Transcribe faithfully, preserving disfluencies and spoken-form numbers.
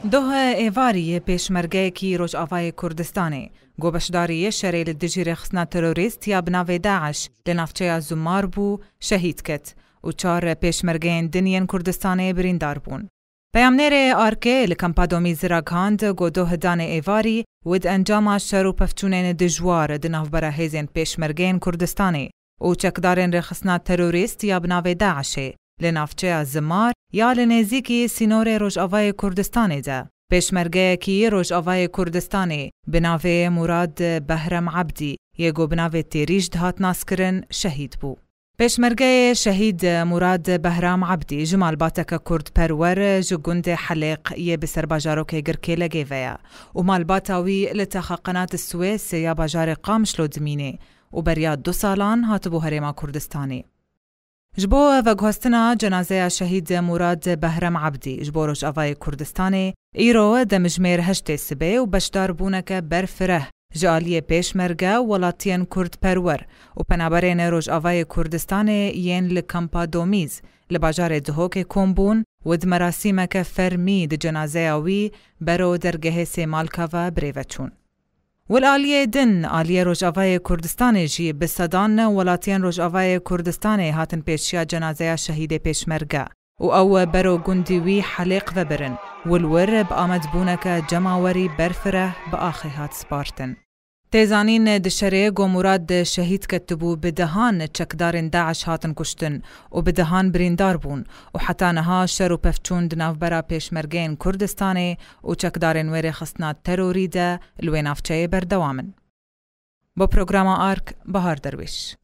Doh êvarî yê pêşmergeyekî Rojavayê Kurdistanê, ku beşdarî yê şerê li dijî rêxistina terorîst ya bi navê DAIŞ li navçeya Zumar bû, şehîd ket û çar pêşmergeyên din yên Kurdistanê birîndar bûn. Peyamnêrê ARKê li Kampa Domîz ragihand, ku doh danê êvarî û di encama şer û pevçûnên dijwar di navbera hêzên pêşmergeyên Kurdistanê û çekdarên rêxistina terorîst ya bi navê DAIŞê li navçeya Zimar ya li nêzîkî sînorê Rojavayê Kurdistanê de pêşmergeyekî Rojavayê Kurdistanê bi navê Murad Behrem Ebdî yê ku bi navê Têrîj dihat naskirin, şehîd bû. Pêşmergeyê şehîd Murad Behram Ebdî ji malbateke kurdperwer ji gundê Helêq yê bi ser bajarokê Girkêlegê ve ye û malbata wî li taxa Qenat Swês ya bajarê Qamişlo dimînê û beriya du salan hatibû Herêma Kurdistanê. Ji bo veguhestina cenazeya şehîd Murad Behrem Ebdî ji bo Rojavayê Kurdistanê, îro demjimêr heştê sibê û beşdarbûneke berfireh ji aliyê pêşmerge û welatiyên kurdperwer û penaberên Rojavayê Kurdistanê yên li Kampa Domîz li bajarê Duhokê kom bûn û di merasîmeke fermî di cenazeya wî bero dergehê Sêmalka ve birêve çûn. Û li aliyê din, aliyê Rojavayê Kurdistanê jî bi sedan welatiyên Rojavayê Kurdistanê hatin pêşiya cenazeya şehîdê pêşmerge û ew bero gundî wî Helêq ve birin û li wir bi amadbûneke cemawerî berfireh bi axê hat spartin. Tê zanîn, di şerê ku Murad şehîd ketibû, bi dehan çekdarên DAIŞ hatin kuştin û bi dehan birîndar bûn û heta niha şer û pevçûn di navbera pêşmergeyên Kurdistanê û çekdarên wê rêxistina terorî de li wê navçeyê berdewam in. Bo programa ARK, Bahar Derwêş.